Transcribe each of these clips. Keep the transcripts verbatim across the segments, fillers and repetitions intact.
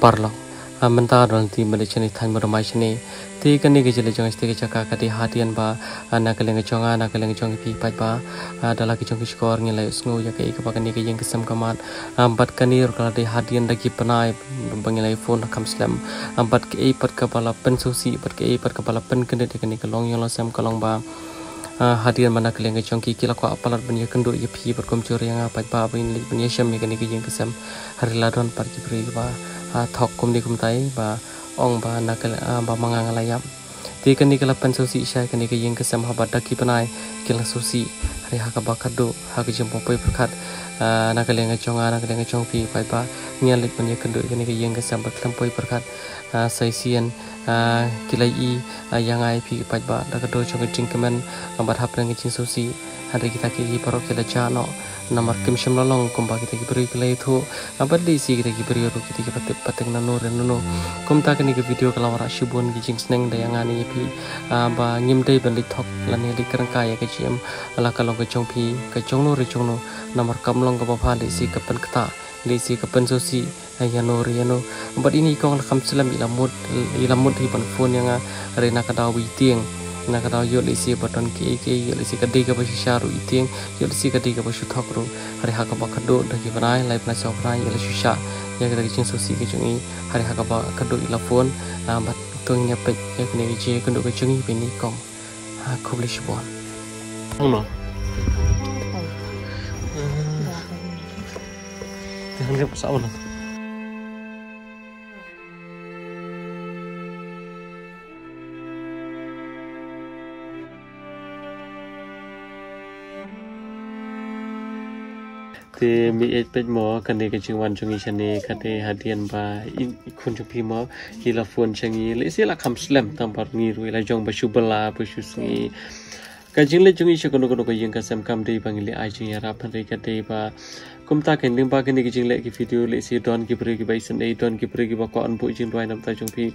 Paralok. Ah, mynta don ti mynta shane than mynta mai shane. Te kane ka jingïaleh jong nga sha kane ka jaka ka dei hadien ba, ah, na ka liang ka jong nga, na ka liang ka jong phi paidbah, ah, da la ka jong ka shkor ngi la ïohsngew ïa kaei kaba kane ka ïing ka sem ka mad. Ah, bad kane ruh ka la dei hadien da ki bnai ba ngi la ïa phone ha kham slem. Ah, bad kaei pat kaba la pynsngewsih, bad kaei pat kaba la pynkynrit ïa kane ka longïing longsem ka long ba, ah, hadien ba na ka liang ka jong ki ki la kwah palat ban ïakynduh ïa phi bad kumjuh ïa nga paidbah ban leit ban ïashem ïa kane ka ïing ka sem. Hynrei la don pat ki briew ba, ah, thok kumne kumtai ba ong ba na ka, ah, ba ma nga nga la ïap. Te kane ka la pynsngewsih shai kane ka ïing ka sem haba da ki bnai ki la sngewsih. Hynrei ha kaba khatduh ha ka jingpoi pyrkhat, ah, na ka liang ka jong nga, na ka liang ka jong phi paidbah, ngi la leit ban ïakynduh ïa kane ka ïing ka sem bad khlem poi pyrkhat, ah, sa shisien, ah, ki la ïohi, ah, ïa nga ïa phi paidbah da ka dor jong ka jingkmen, ah, bad hapdeng ka jingsngewsih. Hynrei kita ki, ki paralok ki la jah noh. Namar kim shym la long kumba kita ki briew ki la ïathuh. Ah, bad lehse kita ki briew ruh kita ki pateng pateng nano re nano. Kumta kane ka video ka la wanrah shibun ki jingsneng da ïa nga ne ïa phi, ah, ba ngim dei ban leit thok lane leit kren kai ïa ka jingim la ka long ka jong phi, ka jong no re jong no. Namar kam long kaba bha lehse ka pynktah, lehse ka pynsngewsih, ah, ïa no re ïa no. Bad ine i kong la kham slem i la mut, i la mut hi ban phone ïa nga, hynrei na ka daw ba i tieng, na ka daw ïoh lehse ba don kiei kiei, ïoh lehse ka dei kaba shisha ruh i tieng, ïoh lehse ka dei kaba shu thok ruh. Hynrei ha kaba khatduh da ki bnai, lai bnai saw bnai, i la shu shah ïa kata ka jingsngewsih ka jong i. Hynrei ha kaba khatduh i la phone, ah, bad to ngin ïa peit ïa kane ka jingïakynduh ka jong i bad ine i kong. Ah, khublei shibun. Hangno? Te hangno pasa ono? Te mih eit peit mo, kane ka jingwan jong ngi shane ka dei hadien ba i, i khun jong phi mo i la phone sha ngi, lehse la kham slem tang ba ngi ruh i la jong ba shu bylla ba shu sngi. Ka jingleit jong ngi sha kano kano ka ïing ka sem kam dei ba ngi leh ai jingïarap, hynrei ka dei ba kumta kein, lyngba kane ka jingleh ki video lehse don ki briew kiba isynei, don ki briew kiba kwah ban buh jingduwai na ka bynta jong phi,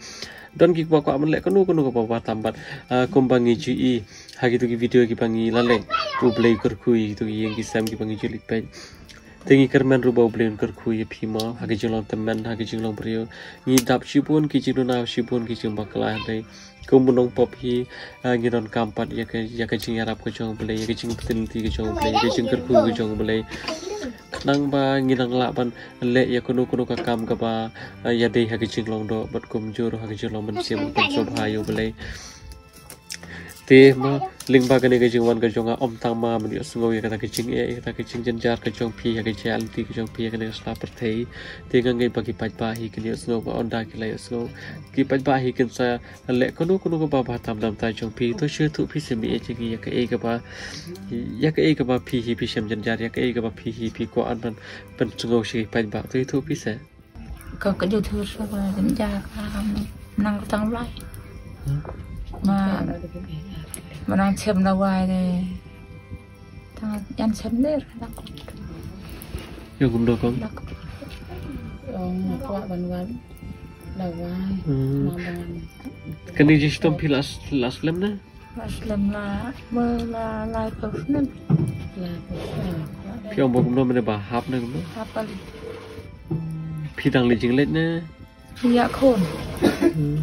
don kiba kwah ban leh kano kano kaba bha tam bad, ah, kumba ngi ju i ha kito ki video kiba ngi la leh, U Blei u kyrkhu ïa kito ki ïing ki sem kiba ngi ju leit peit. Te ngi kyrmen ruh ba U Blei un kyrkhu ïa phi mo ha ka jinglong tymmen, ha ka jinglong briew. Ngi dap shibun ki jingduna, shibun ki jingbakla, hynrei kum u nongpop hi, ah, ngi donkam pat ïa ka, ïa ka jingïarap ka jong U Blei, ïa ka jingpyntip ka jong U Blei, ïa ka jingkyrkhu ka jong U Blei. Khnang ba ngin nang lah ban leh ïa kano kano ka kam kaba, ah, ïadei ha ka jinglong doh bad kumjuh ruh ha ka jinglong mynsiem, ban sngewbha ïa U Blei. Te mo, lyngba kane ka jingwan ka jong nga, ym tang ma ban ïohsngew ïa kata ka jingeh, ïa kata ka jingjynjar ka jong phi, ïa ka jingeh lynti ka jong phi ha kane ka sla pyrthei. Te nga ngeit ba ki paidbah hi kin ïohsngew, ba ynda ki la ïohsngew, ki paidbah hi kin sa leh kano kano kaba bha tam na ka bynta jong phi. To shu ïathuh phi seh, mih eit seh ïa kaei kaba, ïa kaei kaba phi hi phi shem jynjar, ïa kaei kaba phi hi phi kwah ban pynsngew sha ki paidbah. To ïathuh phi seh. Ka, ka jingïathuh sha ka jynjar ka nang tang lai. Ma, ma nang shem dawai de. Tang ïan shem de. Ïa kumno kong? Ong nga kwah ban wan dawai. Hmm. Nang ban. Kane jingshitom phi la, la slem ne? Slem la, ba la, la ka snem. Phi ong ba kumno, mynne ba hap ne kumno? Hap ali. Phi dang leit jingleit ne? Ïa khun. Hmm.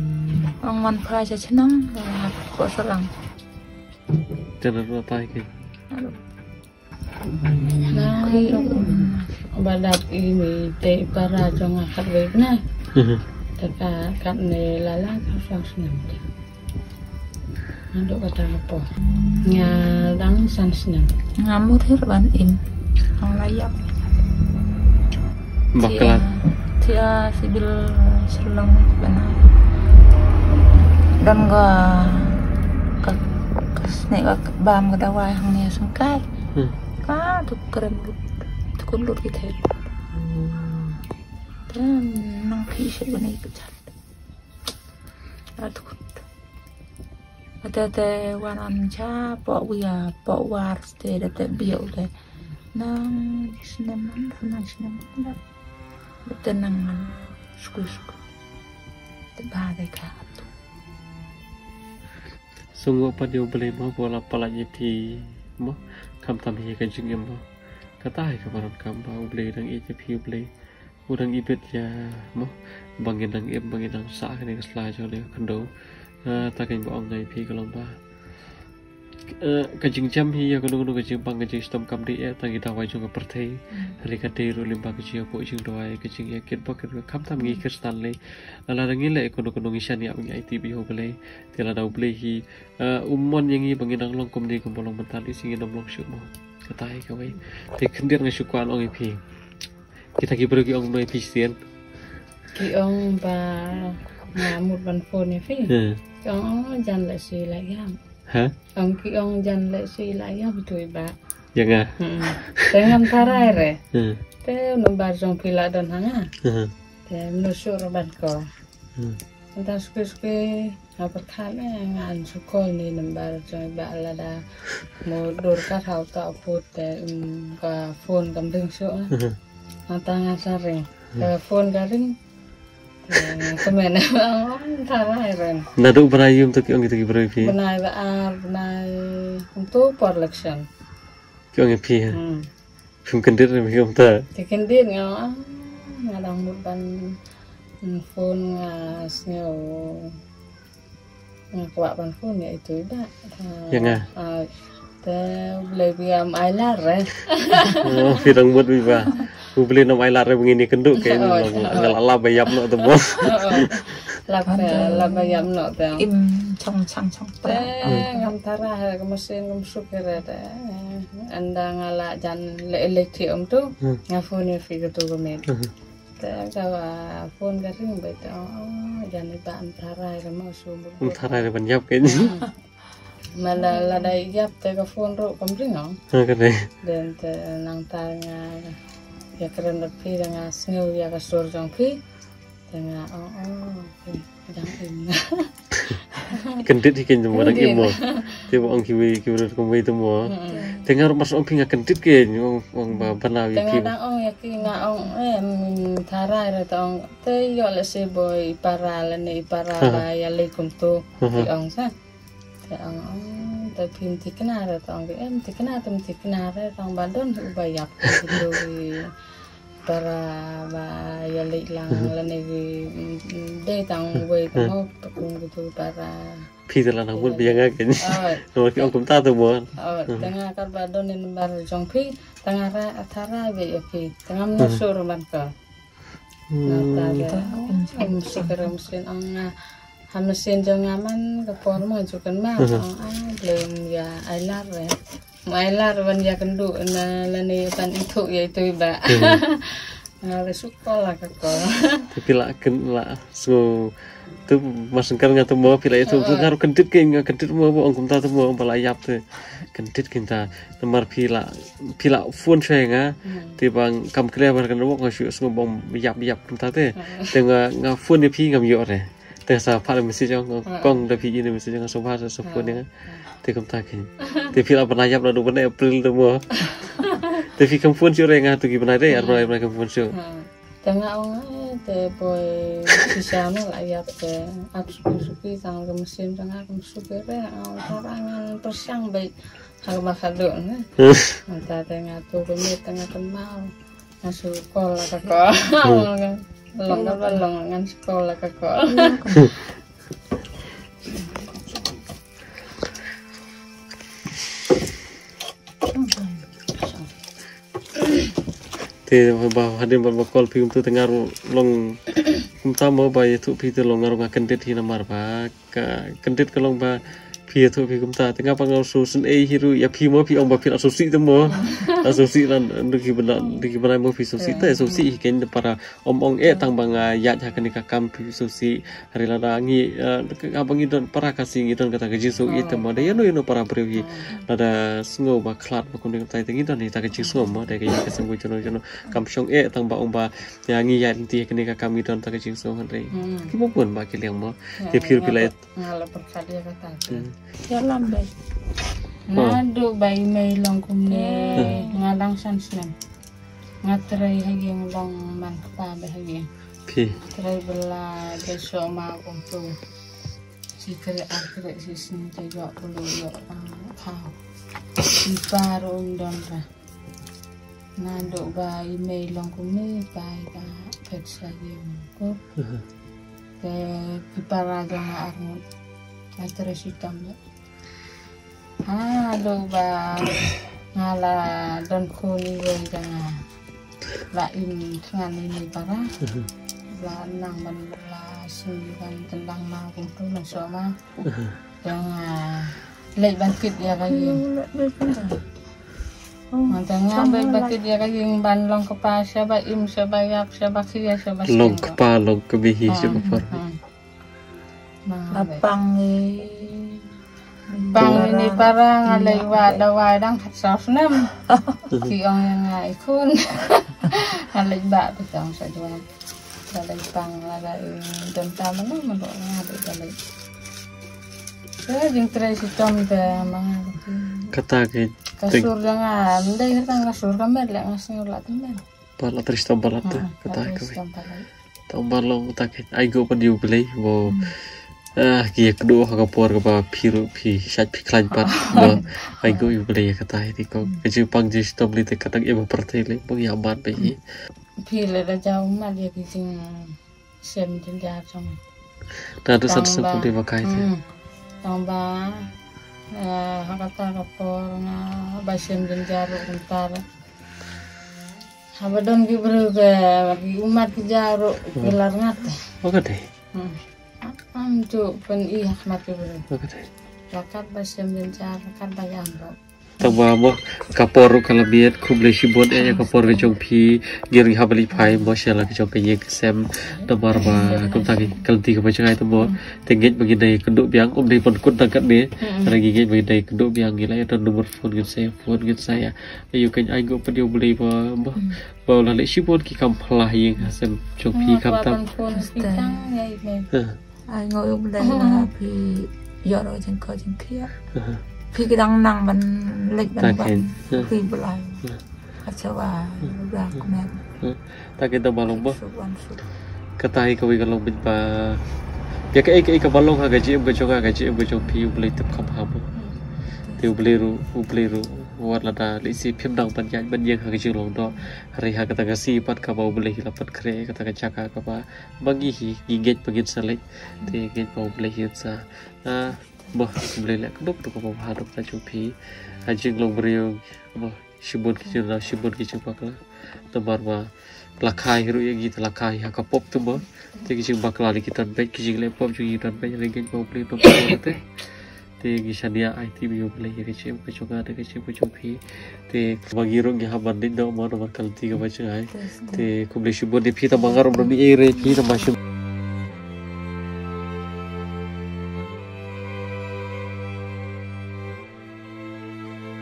Ong wan phai sha chnong, ba hap ko salang. Te na tai ke. Aduh. Ba dap i mei te i para jong nga khatwei ne. Mhm. Te ka katne la la ka saw snem. Naduh kata ka por nga dang san snem. Nga mut hi ruh ban im. Nga la ïap. Bakla. Thia, thia civil Shillong bana. Don ka, ka, ka snieh ka bam ka dawai hangne sngewkai. Hmm. Ka tu kren lut, tu kun lut ki thei. Hmm. Te nang phi shet bane ka chat. A tu kun. Te te wan an cha po wi a po war te te te bio te. Nang snem man, nang snem man. Te nang man, sku sku. Te ba de ka tu. Sngew pat ïa U Blei mo, ba la palat ïa phi mo, khamtam hi ka jingim mo. Kata hi kaba donkam ba U Blei dang ïeit ïa phi U Blei. U dang ibit ïa mo ba ngin dang im, ba ngin dang sah kane ka sla jong ne ka khyndew. Ah, ta kane ba ong ngai phi ka long ba, eh, ka jingjam hi ïa kano kano ka jingbang ka jingshitom kam dei eh tang ki dawai jong ka pyrthei. Hynrei ka dei ruh lyngba ka jingïapoh jingduwai, ka jingïakit bok khamtam ngi Khristan lei. Lada ngi leh kano kano ngi shaniah, ngi aiti bad U Blei. Te lada U Blei hi, eh, u mon ïa ngi ba ngin dang long kumne kumba long mynta, lehse ngin ym long shuh mo. Kata hi kawei. Te khyndiat nga shu kwah ong ïa phi. Kita ki briew ki ong ba phi shisien. Ki ong ba nga mut ban phone ïa phi. Hmm. Ki ong, "Oh, jan lehse la ïap." Ha? Ong ki ong jan lehse la ïap ïa u Bah. Ïa nga. Hmm. Te ngam tharai re. Hmm. Te u number jong phi la don ha nga. Hmm. Te mano shuh ruh ban call. Hmm. Mynta suki suki nga pyrkhat, eh, ngan shu call ne number jong i Bah, lada mo dur ka thaw ta put te, mm, ka phone kam ring shuh. Mhm. Mynta nga sa ring. Ka phone ka ring. Eh, kmen. Tharai ren. Naduh bnai ym to ki ong kita ki briew phi? Bnai ba ar, bnai kumto por election. Ki ong ïa phi ha? Hmm. Phim kyndit re phi kumta? Te kyndit nga, ah, nga dang mut ban, mm, phone, nga sngew, nga kwah ban phone ïa itu i Bah. Ïa nga? Ah, te U Blei ba ym ai lad re. Oh, phi dang mut ba U Blei ym ai lad re ba ngin ïakynduh, ke nga la lap ba ïap noh te mo. Lap, eh, lap ba ïap noh te. Im chong chang chong te. Te ngam tharai re, ka machine kam suk re te. Ynda nga la jan leh leh ti om tu, hmm, nga phone ïa phi katu ka miet. Hmm. Te ka ba phone ka ring beit te, oh, oh, jan i Bah ym tharai re mo, shu mut. Ym tharai re ban ïap ke. Hmm. Ma la, lada ïap te ka phone ruh kam ring ong. Ha, ka dei. Then te nangta nga ïakren bad phi, te nga sngew ïa ka sur jong phi. Te nga ong, oh, phi dang im. Kyndit hi kein te mo, dang im mo. Kyndit. Te ba ong kiwei, kiwei ruh kumwei te mo. Mm-mm. Te nga ruh mar shu ong phi nga kyndit kein, ong, ong ba bana ïa phi. Te nga dang ong ïa ki, nga ong, eh, mm, tharai re, te ong, te ïoh lehse boi i para lane i para ba ïalei kumto. Ki ong sa. Te ong, ong, te phim thikna re, te ong ki, em thikna, te ym thikna re, te ong ba don uba ïap, kumto ki para ba ïaleit lang lane ki, mm, mm, dei tang wei ka mo, te kum kumto para. Phi te la nang mut ba ïa nga kein. Oh. Namar ki ong kumta te mo. Oh, te nga kat ba don i number jong phi, te nga ra, tharai beit ïa phi, te ngam nang shuh ruh ban call. Hmm. Nangta te, em, shu kren machine ong nga. Ha machine jong nga man ka por ma ju kynmaw. Mhm. Ong, ah, Blei ym ïa ai lad re. Ym ai lad re ban ïakynduh na lane ban ithuh ïa itu i Bah. Mhm. Nga la shu call la ka call. Te phi la kyn, la sngew. Te mar shu kren nga te mo phi la ithuh. Te nga ruh kyndit kein, nga kyndit mo ba ong kumta te mo ba la ïap te. Kyndit kein ta. Namar phi la, phi la phone sha nga. Hmm. Te ba kam clear ba kane wok nga shu sngew ba ym ïap ïap kumta te. Hmm. Te nga, nga phone ïa phi ngam ïoh re. Te nga sa phah message ong, hmm, kong da phi i ne message ong, nga sa phah sa phone ïa nga. Hmm. Te kumta kein. Te phi la bana ïap naduh bnai April te mo. Te phi kam phone shuh re nga tu ki bnai re, ar bnai, bnai kam phone shuh. Hmm. Te nga ong, eh, te boi shisha ma la ïap te ap suki suki tang ka machine te nga kam suki re, ong tharai ngan pyrshang beit ha kaba khadduh ne. Mynta te nga tu ka miet te nga kynmaw. Nga shu call la ka call. Long kaba long ngan shu call la ka call. Te ba hadien ba, ba call phi kumta te nga ruh long kumta mo ba ïathuh phi te long nga ruh nga kyndit hi namar ba ka kyndit ka long ba phi ïathuh phi kumta te nga ba nga shu sngewsih hi ruh ïa phi mo phi ong ba phi la sngewsih te mo. La sngewsih la ndu ki bnai, ndu ki bnai mo phi sngewsih te sngewsih hi kein te para ym ong eh tang ba nga ïaid ha kane ka kam phi sngewsih. Hynrei lada ngi, eh, haba ngi don para Khasi ngi don kata ka jingsngew ïeit te mo, da ïano ïano para briew hi. Lada sngew ba khlad ba kumne kumtai te ngi don ïa kata ka jingsngew mo, da ka ïa ka sngewbha jong no jong no. Kam shong eh tang ba ong ba ïa ngi ïaid lynti ha kane ka kam ngi don kata ka jingsngew hynrei. Hmm. Ki bun bun ba ki liang mo. Te phi ruh phi la ïa. Nga la pyrkhat ïa kata. Hmm. Ïalam beit. Naduh ba i mei long kumne nga dang san snem. Nga trei ha ïing long man kpa beit ha ïing. Phi. Trei bylla beit shuh ma kumtu. Shi kreh ar kreh shi sngi te ïoh pulu ïoh, ah, thaw. I pa ruh um don re. Naduh ba i mei long kumne i pa i ba Pet sa ïing ko. Te ki para jong nga arngut. Nga trei shitom ïa. Ha, lo ba nga la don khun iwei jong nga. La im thngan ine i para. La nang ban la sum ban tendang ma kumtu na soma. Jong nga leit ban kit ïa ka ïing. Nga tang nga leit ban kit ïa ka ïing ban long kpa shaba im shaba ïap shaba khia shaba seng. Long kpa long kmie hi shaba por. Lapang ni. Pang ine i para nga leit wad dawai dang khatsaw snem. Ki ong ïa nga i khun. Nga leit bah phi tang sa dawai. Nga leit pang lada i don tam mano mano nga leit, nga leit. Te jingtrei shitom te ma nga. Kata ka sur jong nga ndei kata ka sur ka met leh nga sngew la tymmen. Ba la trei shitom ba la te kata ka wei. Tang ba long ta ka ai guh pat ïa U Blei ba, ah, ki ïakduh ha ka por kaba phi ruh phi shait phi khlaiñ pat ba ai guh ïa U Blei ïa kata hi te ko ka jingpang jingshitom lei te ka dang em ha pyrthei lei ba ïa mat ba hi. Phi lada jaw mat ïa ki jingshem jynjar jong. Ta tu san san pun te ba kai te. Tang ba, eh, ha kata ka por nga ba shem jynjar ruh kumta. Haba don ki briew ka, ki ummat ki jaw ruh ki lar ngat. Wa ka dei. Hmm. Am ju pyn-i ha khmat ki briew. Wa ka dei. La kat ba shem jynjar, la kat ba ïam ruh. Tang ba mo ka por ruh ka la miet, khublei shibun eh ïa ka por ka jong phi, ngin ïa haba leit phai mo sha la ka jong ka ïing ka sem, namar ba kumta ki ka lynti kaba jngai te mo. Te ngeit ba ngin da ïakynduh biang, ym dei ban kut tang katne. Hynrei ngi ngeit ba ngin da ïakynduh biang, ngi la ïa don number phone ngin sa ïa phone ngin sa ïa. Ayu kan ai guh pat ïa U Blei ba, ba, ba u la leh shibun ki kam phylla ha ïing ha sem jong phi khamtam. Ai nguh ïa U Blei ba phi ïoh ruh jingkhuslai jingkhuslai. Phi ki dang nang ban leit ban wan. Phi Blei. Ka chawa ba kmen. Ta ka dei ba long ba. Kata hi kawei ka long beit ba. Ïa kaei kaei kaba long ha ka jingim ka jong nga, ka jingim ka jong phi, U Blei tip kham ha mo. Te U Blei ruh, U Blei ruh wat lada lehse phim nang ban ïaid ban ïeng ha ka jinglong doh. Hynrei ha kata ka sngi pat kaba U Blei hi la pynkhreh kata ka jaka kaba ma ngi hi ngi ngeit ba ngin sa leit. Te ngeit ba U Blei hin sa, ah, ba U Blei leh kaba duk kaba bha ha ka jong phi. Ha jinglong briew ba shibun ki jingdaw shibun ki jingbakla. Namar ba la kha hi ruh ïa ngi te la kha hi ha ka pop te mo. Te ki jingbakla ki don beit, ki jingleh pop jong ngi don beit, hynrei ngeit ba U Blei don beit te. Te ngi shaniah aiti ba ïa U Blei ïa ka jingim ka jong nga da ka jingim ka jong phi. Te ba ngi ruh ngi hap ban leit noh mo namar ka lynti kaba jngai. Te khublei shibun ïa phi tang ba nga ruh ba mi ei re phi tang ba shim.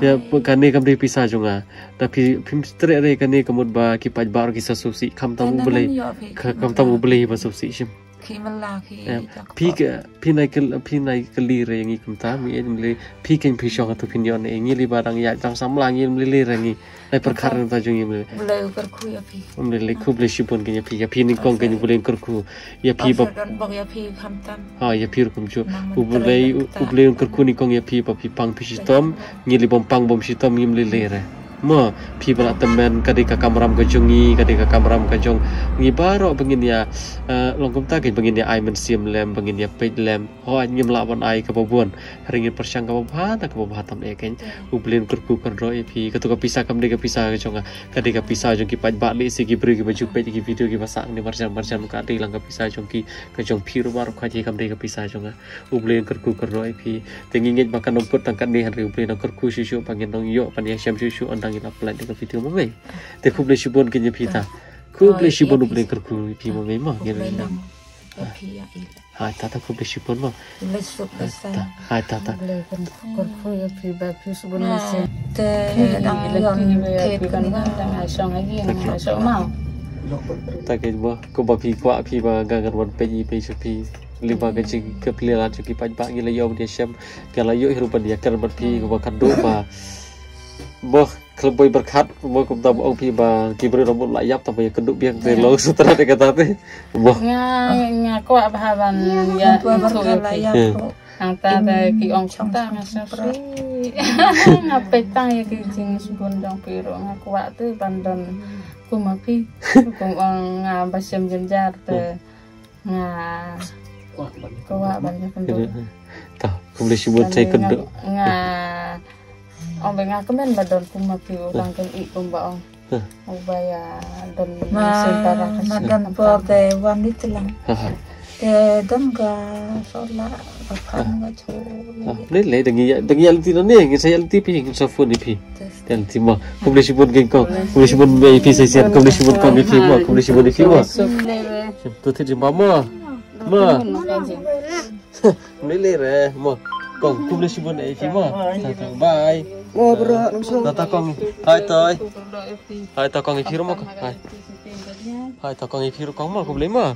Ïa, kane kam dei pisa jong nga. Da phi, phim treh re kane ka mut ba ki paidbah ruh ki sa sngewsih. Khamtam U Blei. Khamtam U Blei ba sngewsih shim. Phi ka, phi nai ka, phi nai kylli re ngi kumta, mi ïeit mlei, phi kein phi shong ha tu phin ïoh ne ngi li ba dang ïaid tang samla ngi mlei le re ngi. Nai pyrkhat re ta jong ngi mlei. Mlei u kyrkhu ïa phi. Mlei le khublei shibun kein ïa phi, ïa phi nyngkong kein U Blei u kyrkhu. Ïa phi ba. Don bok ïa phi khamtam. Ha, ïa phi ruh kumjuh. U Blei, U Blei u kyrkhu nyngkong ïa phi ba phi pang phi shitom, ngi li bym pang bym shitom ngi mlei le re. Mo, phi ba la tymmen, ka dei ka kamram ka jong ngi, ka dei ka kamram ka jong ngi baroh ba ngin ïa, eh, long kumta kein ba ngin ïa ai mynsiem lem, ba ngin ïa peit lem. Hooid ngim lah ban ai kaba bun. Hynrei ngin pyrshang kaba bha, na kaba bha tam eh kein. U Blei un kyrkhu kyrdoh ïa phi, katu ka pisa kam dei ka pisa ka jong nga. Ka dei ka pisa jong ki paidbah lehse ki briew kiba ju peit ki video kiba sah ne marjan marjan ka dei lang ka pisa jong ki, ka jong phi ruh baroh ka jong kam dei ka pisa jong nga. U Blei un kyrkhu kyrdoh ïa phi. Te ngi ngeit ba kan ym kut tang katne hynrei U Blei un kyrkhu shuh shuh ba ngin ym ïoh ban ïashem shuh shuh ynda ngi la pynlait da ka video ma mei. Te khublei shibun kein ïa phi ta. Khublei shibun U Blei un kyrkhu ïa phi ma mei ma. Hai ta ta khublei shibun ma. Hai ta ta. Te dang ïoh te kan dang ai shong ha ïing ai shong ma. Ta kein ba kumba phi kwah phi ba nga ngan wan peit ïa phi sha phi. Lyngba ka jingkyrpad jong ki paidbah ngi la ïoh ban ïashem, ngi la ïoh hi ruh ban ïakren bad phi kaba khatduh ba. Boh, khlem poi pyrkhat, boh kumta ba ong phi ba ki briew na mut la ïap tang ba ïakynduh biang te long sutrat ïa kata te. Boh. Nga, nga kwah bha ban ïa ïathuh ïa phi. Hangta te ki ong kumta nga sngewsih. Nga peit tang ïa ki jingsbun jong phi ruh nga kwah te ban don Kum ma phi. Kum ong nga ba shem jynjar te nga kwah ban ïakynduh. Ta, khublei shibun sa ïakynduh. Nga ong ba nga kmen ba don kum ma phi u lang kan i kum ba ong. Uba ïa don ma sentara ma don por te wan ni telang. Te don ka sola ka phan ka chu. Lei lei, dang ïa dang ïa lynti ne, ngin sa ïa lynti phi, ngin sa phone ïa phi. Ïa lynti ma. Khublei shibun kong. Khublei shibun ïa phi sa sien, khublei shibun kong ïa phi ma, khublei shibun ïa phi ma. Tu thit jingma ma. Ma. Khublei lei re ma. Kong, khublei shibun ïa phi ma. Bye. Tata kong. Hai toi. Hai ta kong ïa phi ruh ma kong. Hai. Hai ta kong ïa phi ruh kong ma, khublei ma.